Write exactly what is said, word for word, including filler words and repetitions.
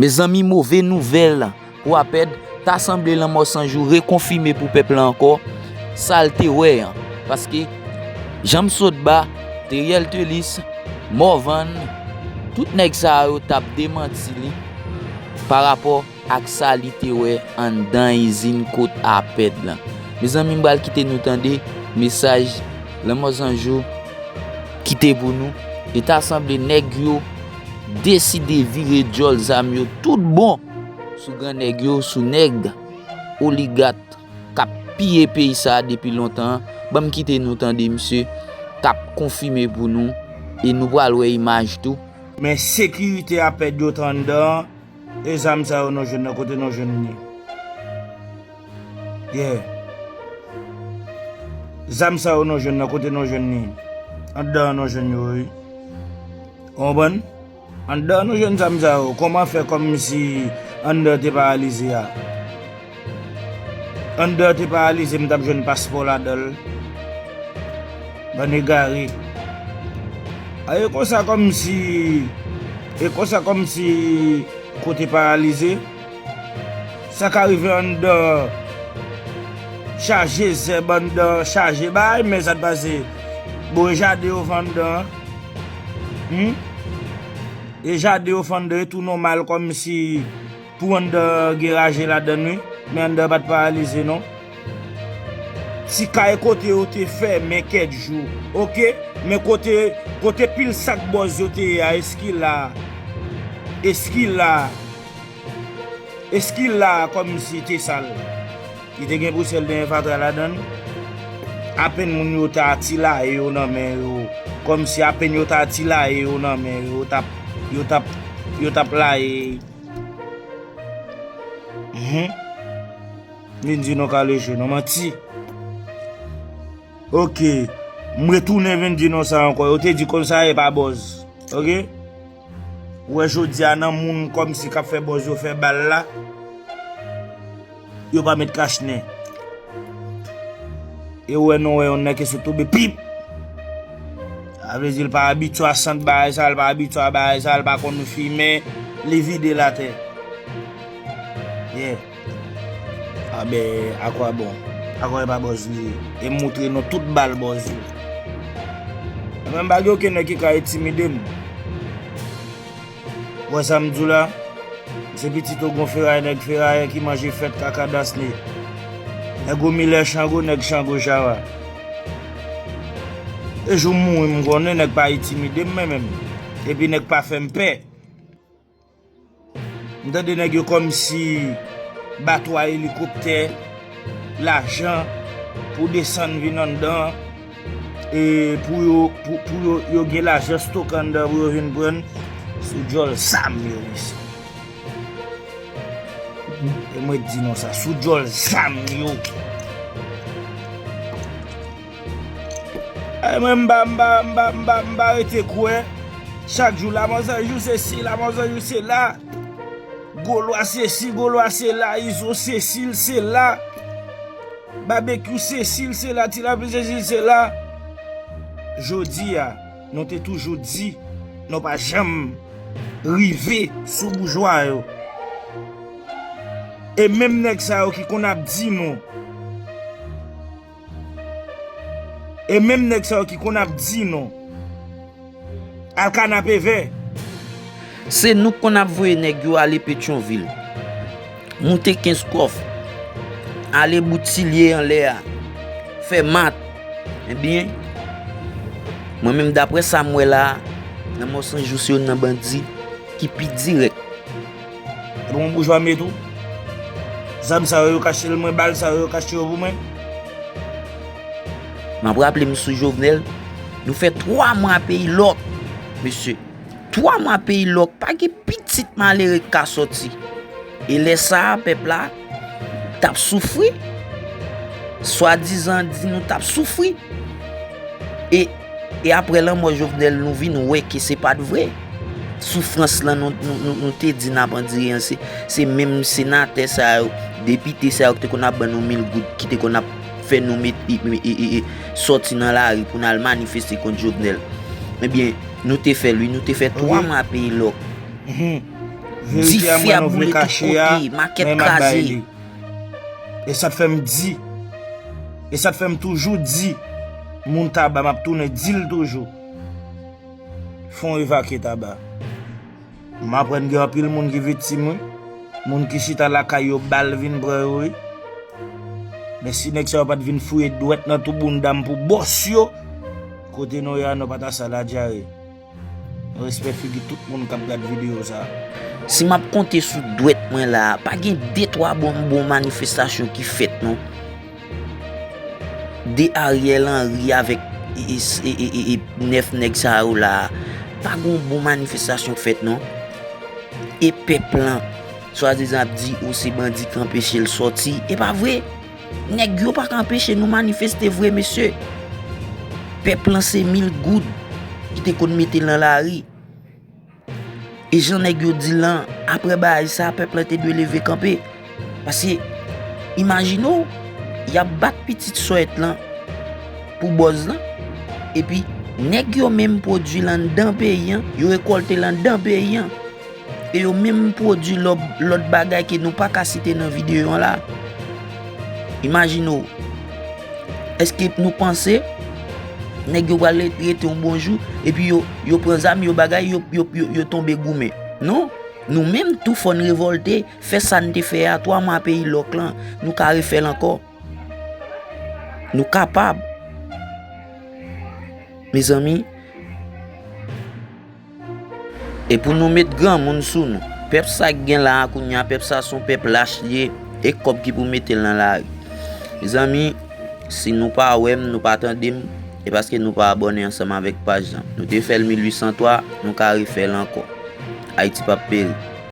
Mezanmi, move nouvèl pou Apèd. Ta sanble Lanmò San Jou rekonfime pou pèp la ankò sa l te wè an. Paske, jan m sot ba, Teriel Thelis, Morvan, tout nèg sa yo t ap demanti li pa rapò ak sa li te wè anndan izin kot Apèd lan. Mezanmi, m pral kite nou tande mesaj Lanmò San Jou kite pou nou. E ta sanble nèg yo deside vire djòl zam yo tout bon sou gran nèg yo, sou nèg oligat k ap piye peyi sa a depi lontan an. Ban m kite nou tande misye k ap konfime pou nou, e nou pral wè imaj tou. Men sekirite Apèd yo t anndan an, e zam sa yo nou jwenn nan kote nou jwenn li? Yeah. Zam sa yo nou jwenn nan kote nou jwenn li? Anndan an nou jwenn yo, wi. Ou konprann? Anndan an nou jwenn zam sa yo. Kòman fè kòmsi anndan te paralize a? Anndan te paralize, m t ap jwenn paspò ladan l. Bann egare. A, e konsa kòmsi, e konsa kòmsi kote paralize. Sa ka rive anndan chaje zèb, anndan chaje bay, men sa t pase. Bon, e jaden yo fè anndan an. Hmm? E jaden yo fè anndan, e tou nòmal kòmsi pou anndan gen raje ladan l, wi. Men anndan pa t paralize, non. Ti kay kote yo te fèmen kèk jou, oke? Men kote, kote pil sak bòz yo te ye a, èske la? Èske la? Èske la kòmsi te sal? Li te gen pousyè, li te gen fatra ladan l. Apenn moun yo ta tilaye yo nan men yo. Kòmsi apenn yo ta tilaye yo nan men yo, yo t ap, yo t ap, yo t ap laye. Mhm. Vin di nou kale je nou, manti. Oke. M retounen vin di nou sa ankò. Yo te di konsa e pa bòz. Oke? Ou wè jodi a nan moun kòmsi k ap fè bòz yo fè bal la, yo pa met kach nen. E ou wè nou wè yon nèg ki sot tonbe pip. Sa vle di l pa abitye a sant bagay sa, l pa abitye a bagay sa, l pa konn fimen, li vide l atè. Yeah. A ben, akwabon? Akwabon e pa bòz li ye. E m moutre nou tout bal bòz yo. Mwen m pa gen okenn nèg ki ka entimide m. Ou wè sa m di w la? Se pitit Ogon Feray, nèg Ferayè ki manje fèt kaka dasne. Nèg Omilè Chango, nèg Chango Jawa. E jou m mouri, m konnen nèg pa entimide m, mwen menm. Epi nèg pa fè m pè. M tande nèg yo kòmsi bato a elikoptè, lajan pou desann vin anndan, e pou yo, pou, pou yo, yo gen lajan stoke anndan pou yo vin pran sou djòl zam yo, mesye. E mwen di nou sa, sou djòl zam yo. Ay, mwen, m pa, m pa, m pa, m pa, m pa rete kwè. Chak jou, Lanmò San Jou se si, Lanmò San Jou se la. Golwa se si, Golwa se la. Izo se si, l se la. Babekyou se si, l se la. Ti Lapli se si, l se la. Jodi a, nou te toujou di, nou pa janm rive sou boujwa yo. E menm nèg sa yo ki konn ap di nou, e menm nèg sa yo ki konn ap di nou, al kanape vè. Se nou k konn ap voye nèg yo ale Petyonvil, moute Kenskòf, ale bout Silye anlè a, fè mat. Ebyen, mwen menm, daprè sa m wè la a, Lanmò San Jou se youn nan bandi ki pi dirèk. E bon, boujwa m ye tou. Zam sa yo, yo kache l mwen, bal sa yo, yo kache yo pou mwen. M ap raple m sou Jovenel, nou fè twa mwa peyi lòk, mesye. Twa mwa peyi lòk, pa gen pitit malere k ka sòti. E lè sa a, pèp la t ap soufri. Swadizan di nou t ap soufri. E, e aprè lanmò Jovenel, nou vin wè ke se pa t vre. Soufrans lan nou, nou, nou, nou te di n ap andire an, se, se menm senatè sa yo, depite sa yo ki te konn ap ban nou mil goud, ki te konn ap fè nou met, e, e, e, e, sòti nan lari pou n al manifeste kont Jovenel. Ebyen, nou te fè l, wi, nou te fè twa mwa peyi lòk. Mhm. Verite a, mwen, nou vle kache a, men m ap bay li. E sa k fè m di, e sa k fè m toujou di, moun Taba, m ap tounen di l toujou, fè w evakye Taba. M aprann gen anpil moun ki viktim, wi. Moun ki chita lakay yo, bal vin pran yo, wi. Men si nèg sa yo pa t vin fouye dwèt nan tou bounda m pou bòs yo, kote nou ye a, nou pa ta sa la dyare. Respè figi tout moun k ap gad videyo sa. Si m ap konte sou dwèt mwen la, pa gen de twa bon, bon manifestasyon ki fèt non. De Ariel Henry avèk e, e, e, e, e nèf nèg sa yo la, pa gen bon manifestasyon k fèt non. E pèp lan, swadizan ap di ou se bandi k anpeche l sòti. E pa vre. Nèg yo pa ka anpeche nou manifeste vre, mesye. Pèp lan se mil goud ki te konn mete l nan lari. E jan nèg yo di l lan, apre bagay sa, pèp lan te dwe leve kanpe. Paske, imajine w, y ap bat pitit sòyèt lan pou bòz lan. Epi, nèg yo menm pwodui l anndan peyi an, yo rekòlte l anndan peyi an. E yo menm pwodui lòb-, lòt bagay ke nou pa ka site nan videyo an la. Imajine w. Èske nou panse nèg yo pral re-, rete yon bon jou, epi yo, yo pran zam, yo bagay, yo, yo, yo, yo tonbe goumen? Non. Nou menm tou fò n revòlte, fè sa n te fè a, twa mwa peyi lòk lan, nou ka refè l ankò. Nou kapab. Mezanmi, e pou nou met granmoun sou nou. Pèp sa k gen la a kounye a, pèp sa se yon pèp lach li ye, e kòb ki pou mete l nan lari. Mezanmi, si nou pa wè m, nou pa tande m, e paske nou pa abòne ansanm avèk paj lan. Nou te fè l mil uit san twa, nou ka refè l ankò. Ayiti p ap peri.